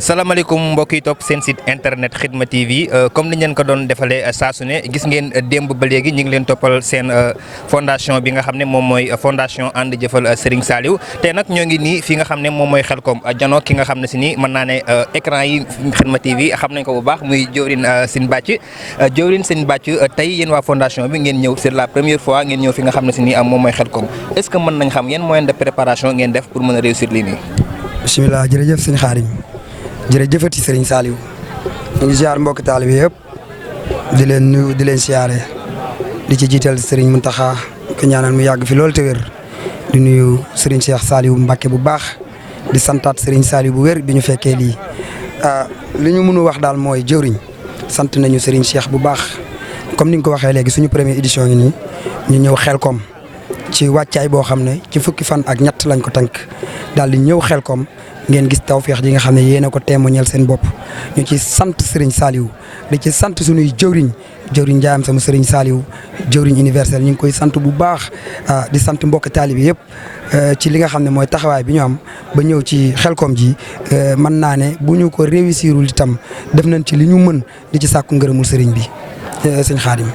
salaamaaleykum mbokk yi topp seen site internet Khidma TV comme ni ñu leen ko doon defalee saa su ne gis ngeen démb ba léegi ñu ngi leen toppal seen fondation bi nga xam ne moom mooy fondation ànd jëfal Serigne Saliou te nag ñoo ngi nii fi nga xam ne moom mooy Xelkom janoo ki nga xam ne si nii mën naa ne écran yi Khidma TV xam nañ ko bu baax muy jëwrin Sine Bàcc jëwrin Sine Bàcc tey yéen waa fondation bi ngeen ñëw c'est la première fois ngeen ñëw fi nga xam ne si nii moom mooy Xelkom est-ce que mën nañ xam yeen moyen de préparation ngeen def pour mën a réussir lii nii. bisimilah jërëjëf sëñ Xaadim jërëjëfati Serigne Saliou ñu ngi ziar mbokki taalibe yëpp di leen nuyu di leen siyaare di ci jiital Serigne Mountakha ko ñaanal mu yàgg fi loolu te wér di nuyu Serigne Cheikh Saliou Mbacké bu baax di santaat Serigne Saliou bu wér bi ñu fekkee lii li ñu mën a wax daal mooy jëwriñ sant nañu Serigne Cheikh bu baax comme ni nga ko waxee léegi suñu première édition ngi nii ñu ñëw Xelkom ci wàccaay boo xam ne ci fukki fan ak ñett lañ ko tënk daal di ñëw Xelkom ngeen gis tawféex ji nga xam ne yéen a ko témoignal seen bopp ñu ci sant Serigne Saliou di ci sant suñuy jëwriñ njaayam sama Serigne Saliou jëwriñ universel ñu ngi koy sant bu baax di sant mbokk taalibe yëpp ci li nga xam ne mooy taxawaay bi ñu am ba ñëw ci Xelkom ji mën naa ne bu ñu ko réussirul itam def nañ ci li ñu mën di ci sàkku ngërëmul Serigne bi sëñ Xaadim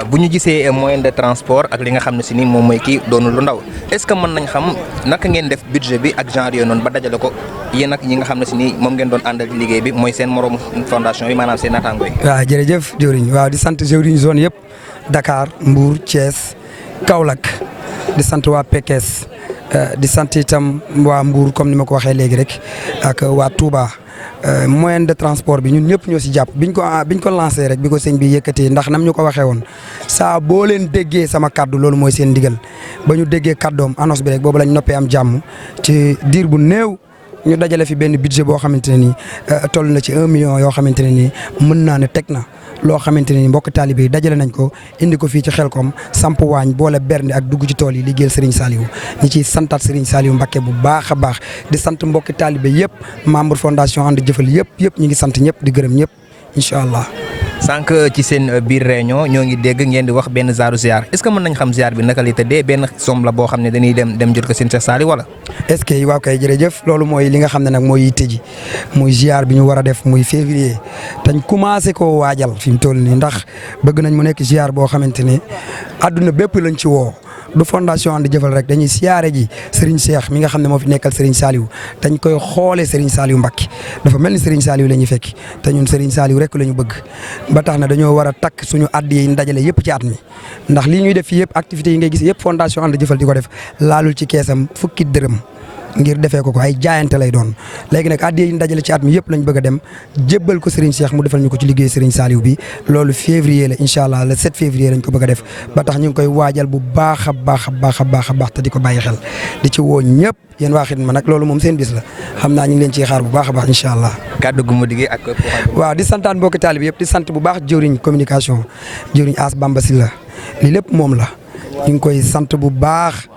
bu ñu gisee moyen de transport ak li nga xam ne si ni moom mooy kii doonu lu ndaw est-ce que mën nañ xam naka ngeen def budget bi ak genre yooyu noonu ba dajale ko yéen ak ñi nga xam ne si ni moom ngeen doon àndal ci liggéey bi mooy seen morom fondation yi maanaam seen naataango yi. waaw jërëjëf jëwriñ waaw di sant jëwriñ zone yëpp Dakar Mbour Thiès Kaolack di sant waa Pekes di sant itam waa Mbour comme ni ma ko waxee léegi rek ak waa Touba. Moyen de transport bi ñun ñëpp ñoo si jàpp biñ ko lancé rek bi ko sëñ bi yëkkatee ndax nam ñu ko waxee woon saa boo leen déggee sama kaddu loolu mooy seen ndigal ba ñu déggee kaddoom annonce bi rek boobu lañ noppee am jàmm ci diir bu néew ñu dajale fi benn budget boo xamante ne nii toll na ci 1 million yoo xamante ne nii mën naa ne teg na loo xamante ne nii mbokk taalibe yi dajale nañ ko indi ko fii ci Xelkom samp waañ boole bernde ak dugg ci tool yi liggéeyal Serigne Saliou ñi ciy santaat Serigne Saliou Mbacké bu baax a baax di sant mbokki taalibe yëpp membre fondation ànd jëfal yëpp ñu ngi sant ñëpp di gërëm ñëpp incha allah. sànq ci seen biir réunion ñoo ngi dégg ngeen di wax benn zaaru ziar est-ce que mën nañ xam ziar bi naka lay tëddee benn somme la boo xam ne dañuy dem jot ko seen Cheikh Saliou wala. est-ce que waaw kay jërëjëf loolu mooy li nga xam ne nag mooy yitte ji muy ziar bi ñu war a def muy février dañ commencé koo waajal fi mu toll nii ndax bëgg nañ mu nekk ziar boo xamante ne àdduna bépp lañ ci woo. du fondation ànd jëfal rek dañuy siyaare ji Serigne Cheikh mi nga xam ne moo fi nekkal Serigne Saliou dañ koy xoolee Serigne Saliou Mbacké dafa mel ni Serigne Saliou la ñuy fekk te ñun Serigne Saliou rek la ñu bëgg ba tax na dañoo war a takk suñu addi yi ndajale yëpp ci at mi ndax lii ñuy def fii yëpp activités yi ngay gis yëpp fondation ànd jëfal di ko def laalul ci keesam fukki dërëm ngir defee ko ay jaayante lay doon léegi nag addi yi ndajale ci at mi yëpp lañ bëgg a dem jébbal ko Serigne Cheikh mu defal ñu ko ci liggéey Serigne Saliou bi loolu février la incha allah le 7 février lañ ko bëgg a def ba tax ñu ngi koy waajal bu baax a baax te di ko bàyyi xel di ci woo ñëpp yéen waa Xidma nag loolu moom seen bis la xam naa ñu ngi leen ciy xaar bu baax a baax incha allah. kàddu gu mu diggee ak. waaw di santaan mbokki taalibe yëpp di sant bu baax jëwriñ communication jëwriñ As Bamba Sylla li lépp moom la ñu ngi koy sant bu baax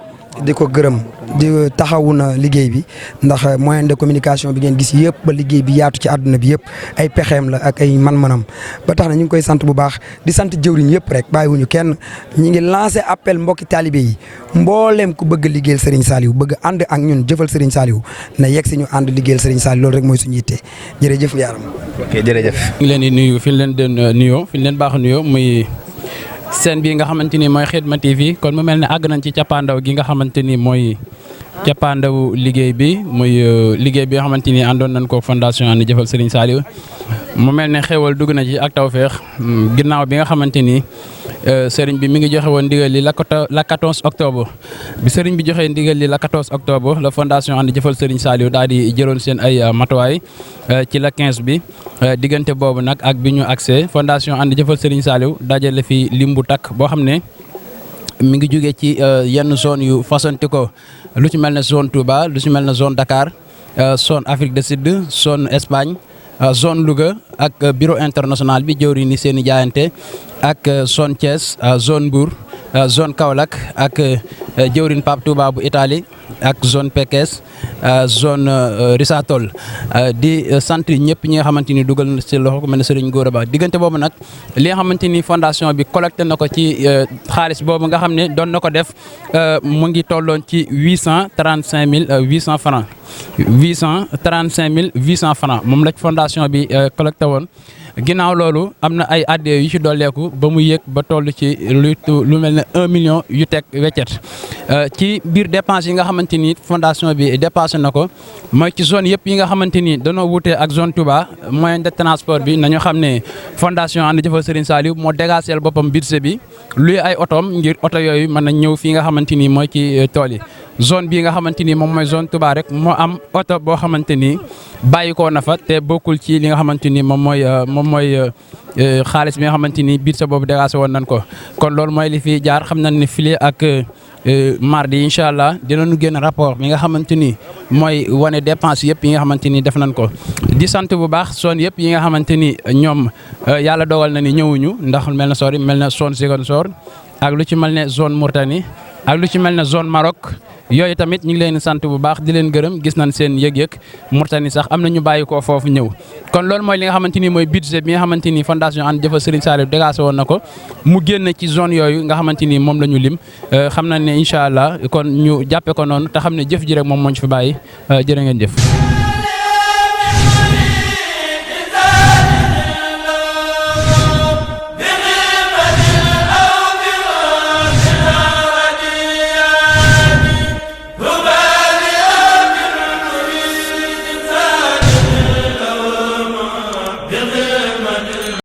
di ko gërëm di taxawu na liggéey bi ndax moyen de communication bi ngeen gis yëpp ba liggéey bi yaatu ci àdduna bi yëpp ay pexeem la ak ay man-manam ba tax na ñu ngi koy sant bu baax di sant jëwriñ yëpp rek bàyyiwuñu kenn ñi ngi lancé appel mbokki taalibe yi mbooleem ku bëgg liggéeyal Serigne Saliou bëgg ànd ak ñun jëfal Serigne Saliou na yegg si ñu ànd liggéeyal Serigne Saliou loolu rek mooy suñu yitte jërëjëf yaaram. ok jërëjëf. ñu ngi leen di nuyu fi ñu leen doon nuyoo fi ñu leen baax a nuyoo muy. seen bi nga xamante ni mooy Khidma TV kon mu mel ne àgg nañ ci cappaandaw gi nga xamante ni mooy cappaandaw liggéey bi muy liggéey bi nga xamante ni àndoon nañ ko fondation ànd jëfal Serigne Saliou mu mel ne xéwal dugg na ci ak tawféex ginnaaw bi nga xamante ni Serigne bi mi ngi joxe woon ndigal li la 14 octobre bi Serigne bi joxee ndigal li la 14 octobre la fondation ànd jëfal Serigne Saliou daal di jëloon seen ay matuwaay ci la 15 bi diggante boobu nag ak bi ñu accès fondation ànd jëfal Serigne Saliou dajale fi lim bu takk boo xam ne mi ngi jógee ci yenn zone yu fasanti ko lu ci mel ne zone Touba lu ci mel ne zone Dakar zone Afrique du Sud zone Espagne zone Louga ak bureau international bi jëwri ni seen i jaayante ak zone Thiès zone Mbour zone Kaolack ak jëwrin Pape Touba bu Italie ak zone Pekes zone Risatol di sant ñëpp ñi nga xamante ni dugal na ci loxo ku mel ne Serigne Gora Ba diggante boobu nag li nga xamante ni fondation bi collecté na ko ci xaalis boobu nga xam ne doon na ko def mu ngi tolloon ci 835 800 francs 835 800 francs moom la fondation bi collecté woon. ginnaaw loolu am na ay adde yu ci dolleeku ba mu yëg ba toll ci lu mel ne 1 million yu teg weccet ci biir dépense yi nga xamante ni fondation bi dépassé na ko mooy ci zone yëpp yi nga xamante ni danoo wutee ak zone Touba moyen de transport bi nañu xam ne fondation ànd jëfal Serigne Saliou moo dégageel boppam budget bi luy ay otoom ngir oto yooyu mën na ñëw fii nga xamante ni mooy ci tool yi zone bii nga xamante ni moom mooy zone Touba rek moo am oto boo xamante ni bàyyi ko na fa te bokkul ci li nga xamante ni moom mooy xaalis bi nga xamante ni biir sa boobu dégagé woon nañ ko kon loolu mooy li fi jaar xam nañ ne file ak mardi incha allah dinañu génn rapport bi nga xamante ni mooy wane dépense yëpp yi nga xamante ni def nañ ko. di sant bu baax zone yëpp yi nga xamante ni ñoom yàlla dogal na ni ñëwuñu ndax mel na sori mel na zone Ziguinchor ak lu ci mel ne zone Mourtani ak lu ci mel ne zone Maroc. yooyu tamit ñu ngi leen sant bu baax di leen gërëm gis nañ seen yëg-yëg Mourtani sax am na ñu bàyyi koo foofu ñëw kon loolu mooy li nga xamante ni mooy budget bi nga xamante ni fondation ànd jëfal Serigne Saliou dégagé woon na ko mu génn ci zone yooyu nga xamante ni moom la ñu lim xam nañ ne incha allah kon ñu jàppe ko noonu te xam ne jëf ji rek moom moo ñu fi bàyyi jërë ngeen jëf.